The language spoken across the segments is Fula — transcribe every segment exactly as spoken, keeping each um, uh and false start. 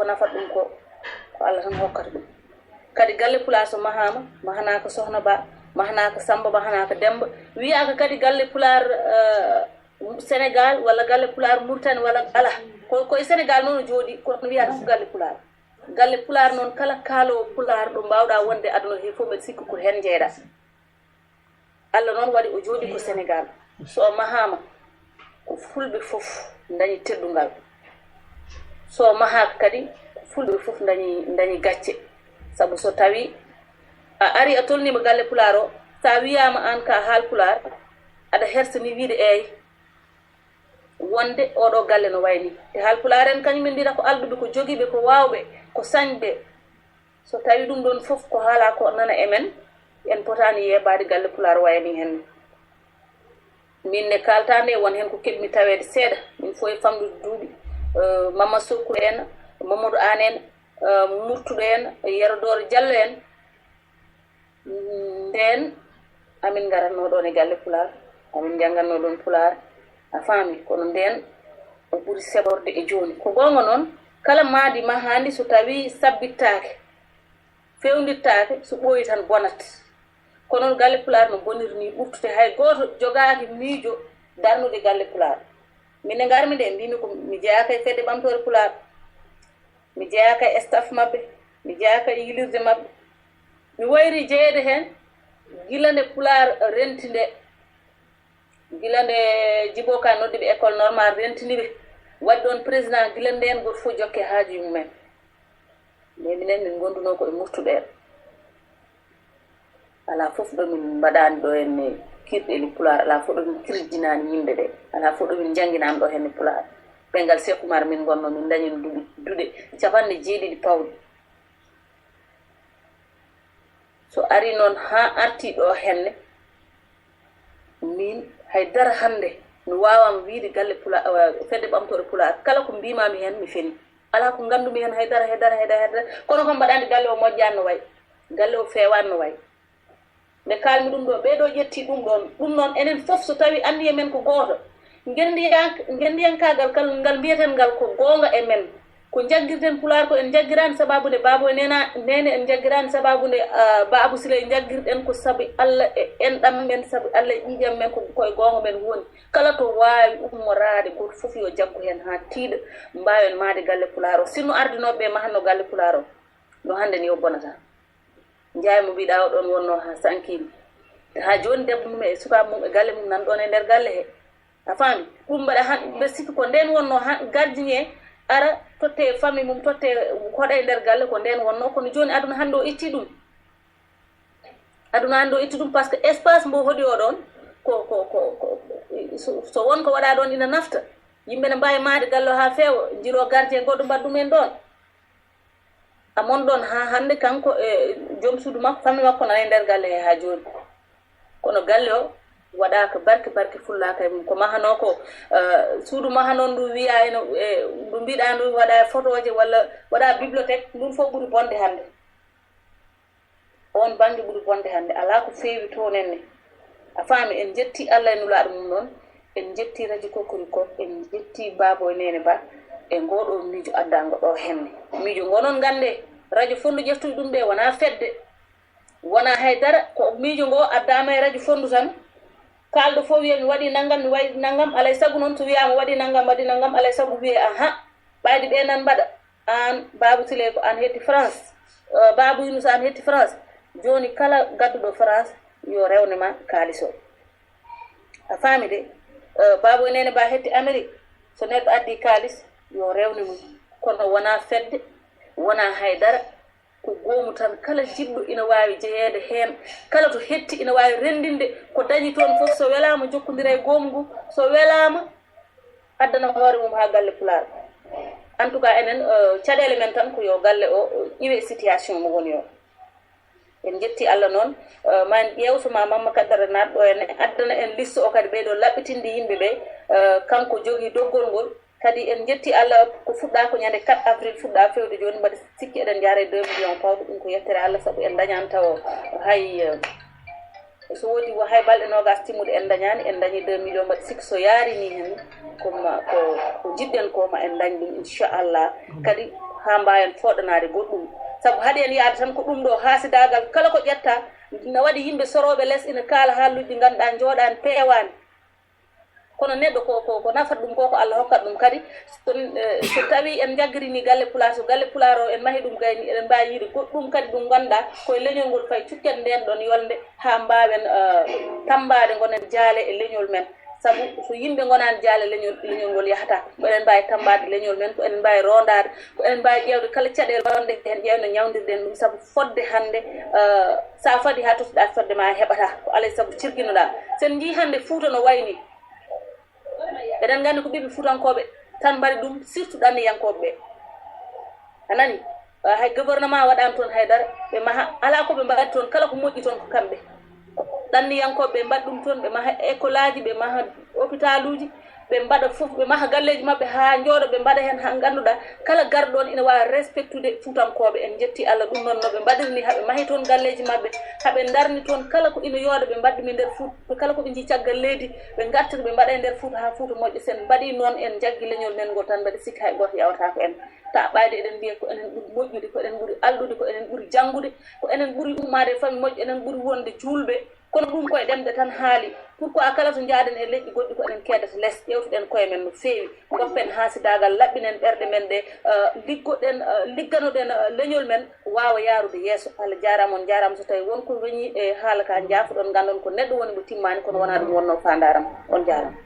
nafata ɗum ko, ko Allah tan hokkata ɗum. Kadi galle pulaar so mahaama, mahanaaka Sohna Ba, mahanaaka Samba, mahanaaka Demba, wiyaaka kadi galle pulaar eh, Sénégal walla galle pulaar Mauritanie walla alaa. Ko, ko e Sénégal noon o jooɗi, kono wiyaaka fof galle pulaar. Galle pulaar noon, kala kaaloowo pulaar ɗo mbaawɗaa wonde aduna he fof, mbeɗa sikki ko heen njeyɗaa. Allah noon waɗi o jooɗi ko Sénégal. So o mahaama, ko fulɓe fof ndañi teddungal. So o mahaaka kadi, ko fulɓe fof ndañi, ndañi gacce. Sabu so tawi a ari a tolniima galle pulaar o, so a wiyaama aan ka haal pulaar, aɗa hersini wiide eey, wonde oɗo galle no wayi ni. Te haal pulaar en kañum en mbiɗa ko alɗuɓe, ko jogiiɓe, ko waawɓe, ko sañɓe. So tawi ɗum ɗon fof ko haala ko nana e men, en potaani yeebaade galle pulaar wayani heen. Min ne kaalta nde won heen ko keɓmi taweede seeɗa, min fof e famɗude duuɓi. Eh, Mama Sokku en, Mamadou Aan en, eh, Murtuɗo en, Yero Dooro Jallo en. Ndeen amin ngaratnoo ɗoon e galle pulaar, amin njanngatnoo ɗoon pulaar, a faami, kono ndeen o ɓuri seɓorde e jooni. Ko goonga noon, kala maadi mahaandi so tawii sabbittaake, feewndittaake, so ɓooyi tan bonat. Kono noon galle pulaar no boniri nii ɓurtude, hay gooto jogaaki miijo darnude galle pulaar. Min ne ngarmi nde, mbimi ko mi jeyaaka e fedde ɓamtoore pulaar, mi jeyaaka e staff maɓɓe, mi jeyaaka e yilirde maɓɓe. Mi wayri jeyeede heen gila nde pulaar renti nde, gila nde Jibo Ka noddi ɓe école normale, rentini ɓe, waɗi ɗoon président. Gila ndeen gooto fof jokke haaju mumen. Mais minen min ngondunoo ko e murtuɓe en. Alaa fof ɗo min mbaɗaani ɗo henne kirɗeli pulaar, alaa fof ɗo min kirjinaani yimɓe ɓe, alaa fof ɗo min njannginaani ɗo henne pulaar. Ɓe ngal Seeku Umar min ngonnoo, min ndañi duɗe, duɗe capanɗe jeeɗiɗi pawɗi. So ari noon haa arti ɗo henne, min hay dara hannde mi waawaama wiyde galle pulaar, fedde ɓamtoore pulaar, kala ko mbiimaami heen mi feni. Alaa ko nganndumi heen hay dara, hay dara, hay dara, hay dara. Kono kam mbaɗaani galle o moƴƴaani no wayi, galle o feewaani no wayi. Nde kaalmi ɗum ɗo, ɓee ɗo ƴetti ɗum ɗoon. Ɗum noon, enen fof, so tawi anniya men ko gooto, ngenndiyank-, ngenndiyankaagal kal ngal mbiyeten ngal ko goonga e men. Ko njaggirten pulaar ko en njaggiraani sababu nde Baabo e Neena, Neene en njaggiraani sababu nde, ah, Baabu Sile, njaggirɗen ko sabi Allah e enɗam men, sabi Allah e ƴiiƴam men, ko, ko e goonga men woni. Kala to waawi ummoraade, gooto fof yo jaggu heen haa tiiɗa, mbaawen mahde galle pulaar o. Sinno ardinooɓe ɓe mahanno galle pulaar o, no hannde ni o bonata. Njaay mo mbiɗa o ɗoon wonnoo haa sankiimi. Haa jooni debbo mum e sukaaɓe mum e galle mum nan ɗoon e nder galle he. A faami? Ɗum mbaɗa han, mbeɗa sikki ko ndeen wonnoo han gardien ara totte e famille mum, totte hoɗa e nder galle, ko ndeen wonnoo, kono jooni aduna hannde o itti ɗum. Aduna hannde o itti ɗum par ce que espace mbo hoɗi o ɗoon, ko, ko, ko, ko, so, so won ko waɗa ɗoon ina nafta. Yimɓe ne mbaawi mahde galle o haa feewa, njiloo gardien goɗɗo mbaɗa ɗum en ɗoon. Amon ɗoon haa hannde kanko e joom suudu makko, famille makko nana e nder galle he haa jooni. Kono galle o waɗaaka barke, barke fullaaka e mum. Ko mahanoo ko, eh, suudu mahanoo ndu wiyaa ene, eh, ndu mbiɗaa ndu waɗa e fotooje walla waɗa bibliothèque, ndun fof ɓuri bonde hannde. Oon bannge ɓuri bonde hannde. Alaa ko feewi toon en ne. A faami, en njetti Allah e Nulaaɗo mum noon, en njetti Radio Kokoriko, en njetti Baabo e Neene Ba e ngoo ɗoo miijo addaango ɗo henne. Miijo ngo noon nganndee, radio Fonndu ƴeftuɗo ɗum ɗe wonaa fedde, wonaa hay dara, ko miijo ngo addaama e radio Fonndu tan. Kaalɗo fof wiya mi waɗi nanngam, mi waɗi nanngam, alay sago noon so wiyaama waɗi nanngam, waɗi nanngam, alay sago wiyee aha, ɓayde ɓe nan mbaɗa. Aan Baaba Siley ko aan hetti France. Eh, Baaba Yunusa aan hetti France. Jooni kala gadduɗo France yo rewne ma kaalis o. A faami de? Eh, Baaba Neene Ba hetti Amérique. So neɗɗo addi kaalis yo rewne mum. Kono wonaa fedde, wonaa hay dara. Ko goomu tan, kala jiɗɗo ina waawi jeyeede heen. Kala to hetti ina waawi renndinde ko dañi toon fof. So welaama jokkondira e goomu ngu. So welaama addana hoore mum haa galle pulaar. En tout cas, enen, eh, caɗeele men tan ko yo galle o, o iwe situation mo woni o. En njetti Allah noon, eh, ma en ƴeew so ma Mamma Kaddara naat ɗo en, addana en liste o kadi ɓee ɗo laɓɓitinde yimɓe ɓe, eh, kanko jogii doggol ngol. Kadi en njetti Allah ko fuɗɗaa ko ñande quatre avril fuɗɗaa fewde jooni, mbaɗa sikki eɗen njaara e deux millions pawɗo, ɗum ko yettere Allah sabu en ndañaani taw hay, eh, so woodi wo hay balɗe noogaas timmuɗe en ndañaani, en ndañi deux millions, mbaɗa sikki so yaari ni heen, ko ma, ko, ko njiɗɗen ko ma en ndañ ɗum, inchallah. Kadi haa mbaawen fooɗanaade goɗɗum. Sabu haɗi en yahde tan ko ɗum ɗo haasidaagal, kala ko ƴetta, na waɗi yimɓe sorooɓe les ina kaala haalluuji ɗi ngannduɗaa njooɗaani, peewaani. Kono neɗɗo ko, ko, ko nafata ɗum ko, ko Allah hokkata ɗum kadi. So, eh, so tawii en njaggirinii galle Pulaar, so galle Pulaar o en mahi ɗum gayni, eɗen mbaawi yiide goɗɗum kadi ɗum ngannduɗaa ko e leñol ngol fayi, cukken ndeen ɗoon yolnde haa mbaawen, eh, tammbaade, ngonen jaale e leñol men. Sabu so yimɓe ngonaani jaale, leñol, leñol ngol yahataa. Ko enen mbaawi tammbaade leñol men, ko enen mbaawi roondaade, ko enen mbaawi ƴeewde kala caɗeele wonde heen, ƴeewde no ñawndirɗen ɗum. Sabu fodde hannde, eh, so a fadii haa tottuɗaa fodde ma, a heɓataa. Ko alaa e sago cirkinoɗaa. So en njii hannde Fuuta no wayi nii, eɗen nganndi ko ɓiɓɓe Fuutankooɓe tan mbaɗi ɗum, surtout ɗanniyankooɓe ɓe. A nani? Eh, hay gouvernement waɗaani toon haydara, ɓe maha, alaa ko ɓe mbaɗi toon, kala ko moƴƴi toon ko kamɓe. Ɗanniyankooɓe ɓe mbaɗi ɗum toon, ɓe maha école aji, ɓe maha hôpital uji, ɓe mbaɗa fof, ɓe maha galleeji maɓɓe haa njooɗo, ɓe mbaɗa heen haa ngannduɗaa kala garɗo on ina waawi respectude Fuutankooɓe. En njetti Allah ɗum noon no ɓe mbaɗirni, haa ɓe mahi toon galleeji maɓɓe, haa ɓe ndarni toon kala ko ina yooɗa, ɓe mbaɗi ɗum e nder Fuuta, kala ko ɓe njii caggal leydi, ɓe ngartiri ɓe mbaɗa e nder Fuuta haa Fuuta moƴƴa. So en mbaɗii noon, en njaggi leñol men ngol tan, mbaɗi sikki hay gooto yawataako en. Taa ɓayde eɗen mbiya ko enen ɓuri moƴƴude, ko enen ɓuri alɗude, ko enen ɓuri janngude, ko enen ɓuri ummaade e famille moƴƴo, enen ɓuri wonde juulɓe. Kono ɗum koye ɗemɗe tan haali. Pourquoi kala to njaaden e leƴƴi goɗɗi ko enen keedata les, ƴeewtuɗen koye men no feewi, doppen haasidaagal, laɓɓinen ɓerɗe men ɗe, eh, liggoɗen, eh, ligganoɗen, eh, leñol men waawa yaarude yeeso. Allah jaaraama, on jaaraama. So tawii won ko weñii e haala ka, njaafoɗon, nganndon ko neɗɗo woni mo timmaani, kono wonaa ɗum wonnoo faandaaram. On jaaraama.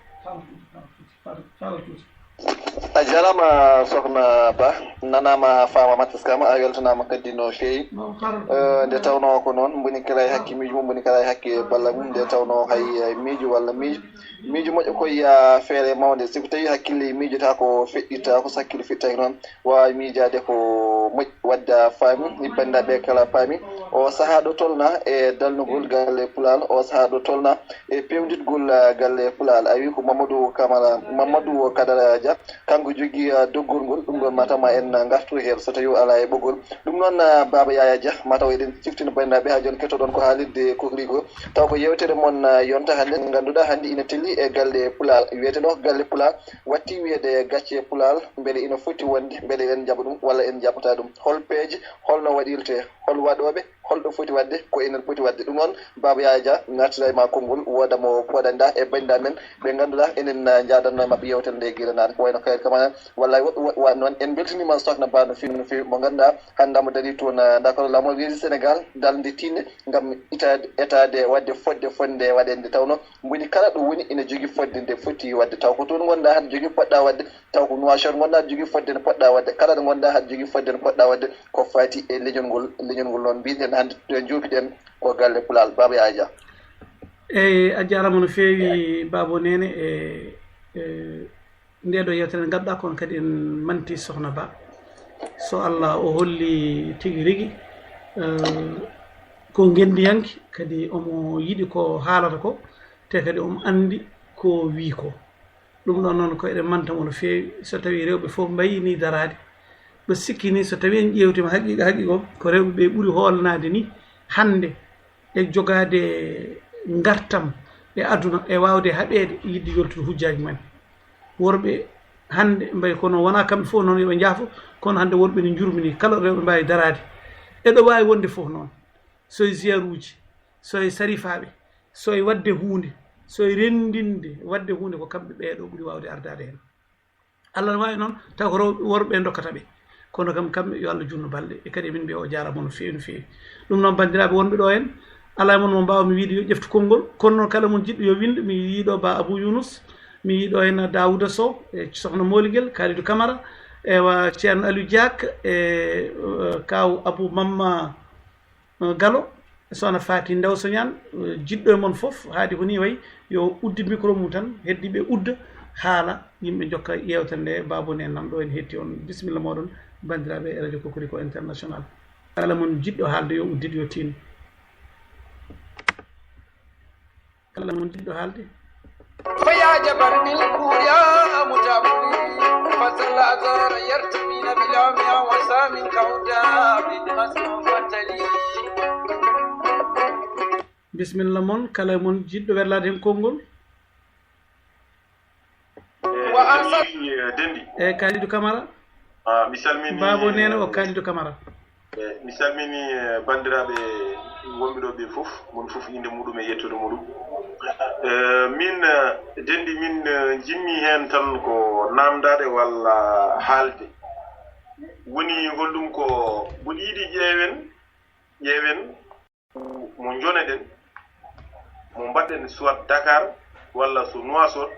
A jarama sokhna Ba, nanama, famama, teskama, a weltanama kadi no feewi. Eh, nde tawno ko noon, mboni kala e hakke miijo mum, mboni kala e hakke balla mum. Nde tawno hay, eh, miijo walla miijo, miijo moƴƴo ko yiya feere mawde. Si ko tawi hakkille miijotako, feƴƴitako, so hakkille feƴƴitaki noon, wawa miijade ko moƴƴi. Wadde a faami, bandiraɓe kala paami, o saaha ɗo tolna e dalnugol galle Pulaar, o saaha ɗo tolna e pewnitgol, ah, galle Pulaar. A wi ko Mamadou Camara, Mamadou Kadara Dia, kanko jogii, ah, doggol ngol. Ɗum ɗon mataw ma en ngartu heen so tawi o alaa e ɓoggol. Ɗum noon, ah, Baaba Yaya Dia, mataw eɗen ciftina banndiraaɓe haa jooni kettoɗon ko haalirde Kokriko. Taw ko yeewtere mon, ah, yonta hannde, ngannduɗaa hannde ina teli e galle Pulaar. Wiyeteno galle Pulaar watti wiyeede gacce Pulaar, mbele ina foti wonde, mbele eɗen njaɓa ɗum walla en njaɓataa ɗum. Hol peeje, holno waɗirtee, hol waɗooɓe, holɗo foti waɗde, ko enen poti waɗde. Ɗum noon, Baaba Yaya Dia, mi artira e ma konngol, wooda mo pooɗanɗaa e banndiraaɓe men ɓe ngannduɗaa enen, ah, njaadanno e maɓɓe yeewtere nde gila naane, ko wayno Kayre Camara, wallay woɓɓe woɓɓe waɗi noon. En mbeltiniima Sokhna Ba no feewi, no feewi, mo ngannduɗaa hannde mo darii toon, ah, Dakar, laamorgo leydi Sénégal, darnde tiiɗnde ngam itaade, etaade, waɗde fodde fotnde waɗeede, nde tawnoo mboni kala ɗo woni ina jogii fodde nde foti waɗde. Taw ko toon ngonɗaa, haɗa jogii poɗɗaa waɗde. Taw ko Nouakchott ngonɗaa, aɗa jogii fodde nde poɗɗaa waɗde. Kala ɗo ngonɗaa, aɗa jogii fodde nde poɗɗaa waɗde ko faati e leñol ngol. Leñol ngol noon mbiɗen hannde, to en njuupiɗen ko galle Pulaar. Baaba Yaya Dia. Eyi, a jaaraama no feewi, Baabo Neene, e, e ndee ɗoo yeewtere nde ngannduɗaa kono kadi en manti Sokhna Ba. So Allah o holli tigi rigi, eh, ko ngenndiyanke, kadi omo yiɗi ko haalata ko, te kadi omo anndi ko wii ko. Ɗum ɗon noon ko eɗen manta mo no feewi, so tawii rewɓe fof mbayii nii daraade. Ɓe sikki nii so tawii en ƴeewtiima haqiiqa, haqiiqa o, ko rewɓe ɓe ɓuri hoolnaade nii hannde e jogaade ngartam e aduna, e waawde haɓeede yiɗde yoltude hujjaaji mumen. Worɓe hannde mbayi kono wonaa kamɓe fof noon yo ɓe njaafo, kono hannde worɓe ne njurminii, kala ɗo rewɓe mbaawi daraade. E ɗo waawi wonde fof noon, so e ziyaruuji, so e sarifaaɓe, so e waɗde huunde, so e renndinde waɗde huunde, ko kamɓe ɓee ɗoo ɓuri waawde ardaade heen. Allah ne waawi noon taw ko rewɓe, worɓe ɓee ndokkata ɓe. Kono kam, kamɓe yo Allah juutnu balɗe. E kadi emin mbiya o jaaraama no feewi, no feewi. Ɗum noon, banndiraaɓe wonɓe ɗo heen, alaa e mon mo mbaawmi wiyde yo ƴeftu konngol. Kono noon, kala mon jiɗɗo yo winndu. Mi yii ɗo Ba Abou Younouss, mi yii ɗo heen Daouda Sow, e Sokhna Moligel, Kalidou Camara, ewa Ceerno Aliou Diack, e, eh, Kaaw Abou Mamma, eh, Galo, e Sokhna Faty Ndaw Soñaan, eh, jiɗɗo e mon fof, haadi ko nii wayi, yo uddu micro mum tan, heddiiɓe udda, haala, yimɓe njokka yeewtere nde. Baabo Neene, nan ɗo ene hetti on. Bisimilla mooɗon, banndiraaɓe e Radio Kokoriko International. Kala mon jiɗɗo haalde, yo uddit, yo tiinno. Kala mon jiɗɗo haalde. فيا جبر بالكور يا مجابري، فزل أزار يرتمين بلا ميا وسام كودا بالمسلوم فتلي. Bisimilla mon, kala mon jiɗɗo werlaade heen konngol. Wa ansat. Dendi. E Kalidou Camara. Ah, mi salmini, Baabo Neene o eh, Kalidou Camara. Eh, mi salmini, eh, banndiraaɓe wonɓe ɗo ɓe fof, mon fof innde muɗum e yettude muɗum. Eh, min, eh, denɗi min, eh, njimmi heen tan ko naamndaade walla haalde. Woni holɗum ko mboɗo yiɗi ƴeewen, ƴeewen mo njoneɗen, mo mbaɗɗen soit Dakar walla so Nouakchott,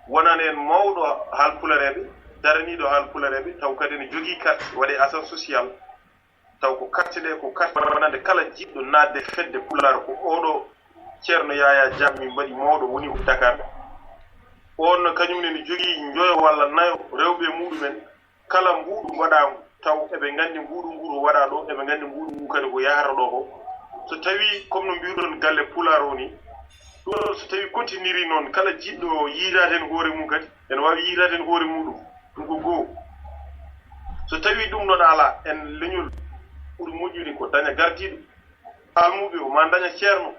wonani en mawɗo haalpulareeɓe, daraniiɗo haalpulareeɓe, taw kadi ene jogii carte, waɗee assurance sociale, taw ko carte ɗe, ko carte wonande kala jiɗɗo naatde fedde Pulaar, ko oɗo Ceerno Yaya Jammeh min mbaɗi mawɗo woni Dakar. On kañum ne ene jogii njoyo walla nayo rewɓe muɗumen, kala mbuuɗu mbaɗaangu, taw eɓe nganndi mbuuɗu ngu to waɗaa ɗo, eɓe nganndi mbuuɗu ngu kadi ko yahata ɗo ko. So tawii, comme no mbiiruɗon galle Pulaar o ni, ɗum ɗon so tawii continue iri noon, kala jiɗɗo yiitaade heen hoore mum kadi, ene waawi yiitaade heen hoore muɗum. Ɗum ko goo. So tawii ɗum ɗon alaa, en leñol ɓuri moƴƴude ko daña gardiiɗo, almuuɓe o maa daña ceerno.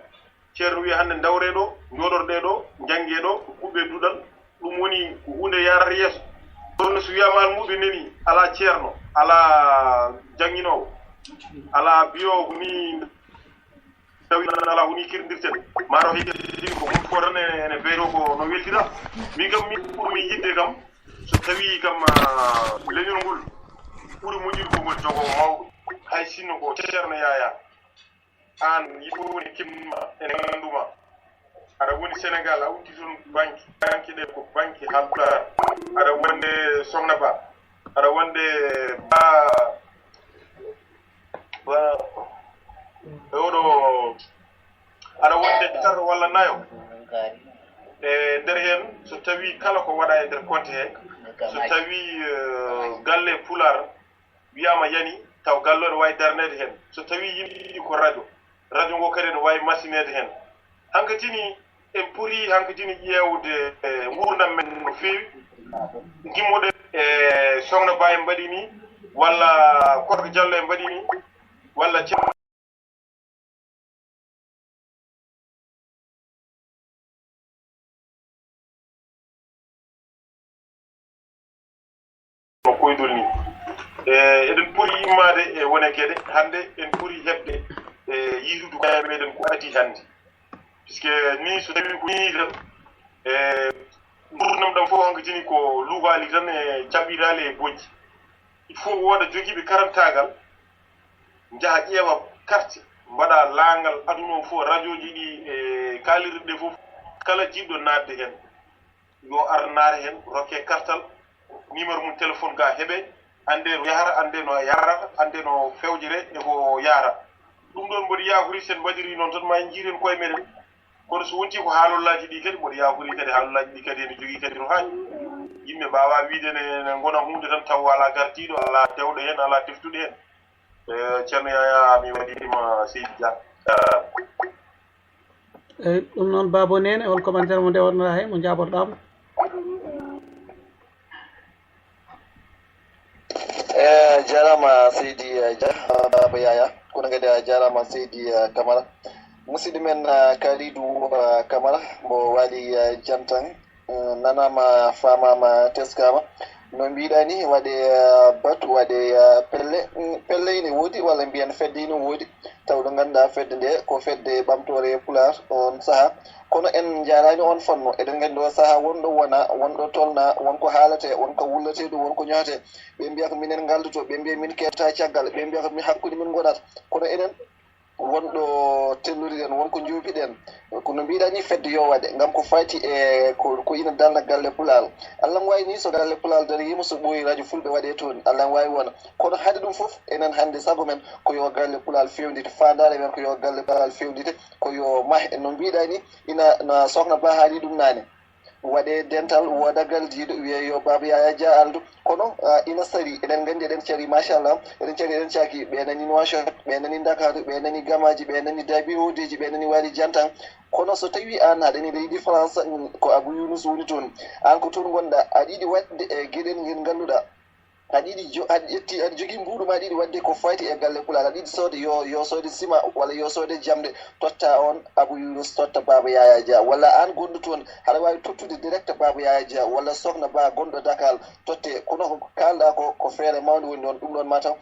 Ceerno wiya hannde ndawree ɗo, njooɗorɗee ɗo, njanngee ɗo, kuɓɓee duɗal. Ɗum woni ko huunde yarata yeeso. Kono so wiyaama almuuɓe nani, alaa ceerno, alaa jannginoowo, alaa biyoowo ko nii tawi alaa ko nii kirndirten. Maa taw hay ko mum ko tan ene, ene beydoo ko no weltira. Min kam, min ɓurmi yiɗde kam, so tawii kam, ah, leñol ngol ɓuri moƴƴude ko ngol jogoo mawɗo. Hay sinno ko Ceerno Yaya. Aan yiɗo woni kimma e nganndu ma. Aɗa woni Senegaal, a udditi toon banki, banki ɗe ko banki Haalpulaar. Aɗa wonde Soxna Ba, aɗa wonde Ba, Ba, e oɗo, aɗa wonde tataɓo walla nayo. E nder heen, so tawii kala ko waɗaa e nder compte he, so tawii, eh, galle Pulaar, wiyaama yani, taw galle o ne waawi darneede heen. So tawii yimɓe njiɗi ko radio, radio ngo kadi ne waawi masineede heen. Hankadi ni, en poti hankadi ni ƴeewde, eh, nguurndam men no feewi. Ngimmoɗen, eh, Soxna Ba en mbaɗi ni, walla Korka Jallo en mbaɗi ni, walla Ceerno no koydol ni. E, eɗen poti immaade e wone geɗe. Hannde en poti heɓde, e, yiitude koye meɗen ko adii hannde. Puisque ni so tawii ko nii tan, e, nguurndam ɗam fof hankadi ni ko luubaali tan e caɓɓitaali e bojji. Il faut wooda jogiiɓe karantaagal, njaha ƴeewa carte, mbaɗa laangal aduna o fof, radiooji ɗi e kaalirɗe ɗe fof, kala jiɗɗo naatde heen, yo ar naata heen, rokke kartal, numéro mum téléphone ga heɓe, annde no yahata, annde no yahrata, annde no fewjere e ko yahata. Ɗum ɗoon mboɗo yaakori so en mbaɗirii noon tan ma en njiiren koye meɗen. Kono so wontii ko haalullaaji ɗi kadi, mboɗo yaakori kadi haalullaaji ɗi kadi ene jogii kadi no haani. Yimɓe mbaawaa wiyde ne, ne ngona huunde tan taw alaa gardiiɗo, alaa dewɗo heen, alaa teftuɗo heen. E, Ceerno Yaya, mi waɗiima Seydi Dia. Eyi, ɗum noon, Baabo Neene, hol commentaire mo ndewannoɗaa heen, mo njaabotoɗaa mo? E, jaaraama Seydi, e, Dia, Baaba Yaya. Kono kadi a jaaraama Seydi, e, Camara. Musidɗo men, e, Kalidou, e, Camara, mo Waali, e, Jantan. Mm, nanaama, faamaama, teskaama. No mbiɗa ni, waɗe, eh, batu, waɗe, eh, pelle. Mm, pelle ine woodi, walla mbiyen fedde ine woodi. Taw ɗo ngannduɗaa fedde nde, ko fedde ɓamtoore Pulaar on sahaa. Kono en njaaraani on fannu. Eɗen nganndi o sahaa wonɗo wona, wonɗo tolna, won ko haalate, won ko wullate ɗum, won ko ñohate. Ɓe mbiya ko minen ngaldoto, ɓe mbiya min ketta caggal, ɓe mbiya ko mi hakkunde min ngonata. Kono enen, won ɗo telloriɗen, won ko njopiɗen. Ko no mbiɗa ni, fedde yo waɗe, ngam ko fayti e ko, ko ina dalna galle Pulaar. Allah wawi ni, so galle Pulaar darima, so ɓooyi radio Fulɓe waɗe toon, Allah wawi wona. Kono hade ɗum fof, enen hannde sago men ko yo galle Pulaar fewndite, faandaare men ko yo galle Pulaar fewndite, ko yo mah, no mbiɗa ni, ina, na Sokhna Ba haali ɗum naane. Waɗe dental, wooda gardiiɗo, wiye yo Baaba Yaya Dia aldu. Kono, ah, ina sari, eɗen nganndi eɗen cari, machallah, eɗen cari, eɗen caaki, ɓe nani Nouakchott, ɓe nani Ndakaaru, ɓe nani Gamaaji, ɓe nani Dabi Hodeji, ɓe nani Waali Jantan. Kono so tawi aan aɗa nani leydi France, mm, ko Abou Younouss woni toon. Aan ko toon ngonɗa, aɗa yiɗi waɗde e geɗel ngel ngannduɗaa. Aɗa yiɗi jo- aɗa ƴetti aɗa jogii mbuuɗu ma ɗiɗi waɗde ko fayti e galle pulaar, aɗa yiɗi soode yo yo soode sima walla yo soode jamɗe, totta on Abou Younouss, totta Baba Yaya Dia, walla aan gonɗo toon haɗa waawi tottude direct Baba Yaya Dia walla Sokhna Ba gonɗo Dakar, totte. Kono ko kaalɗaa ko ko feere mawnde woni ɗoon, ɗum ɗoon mataw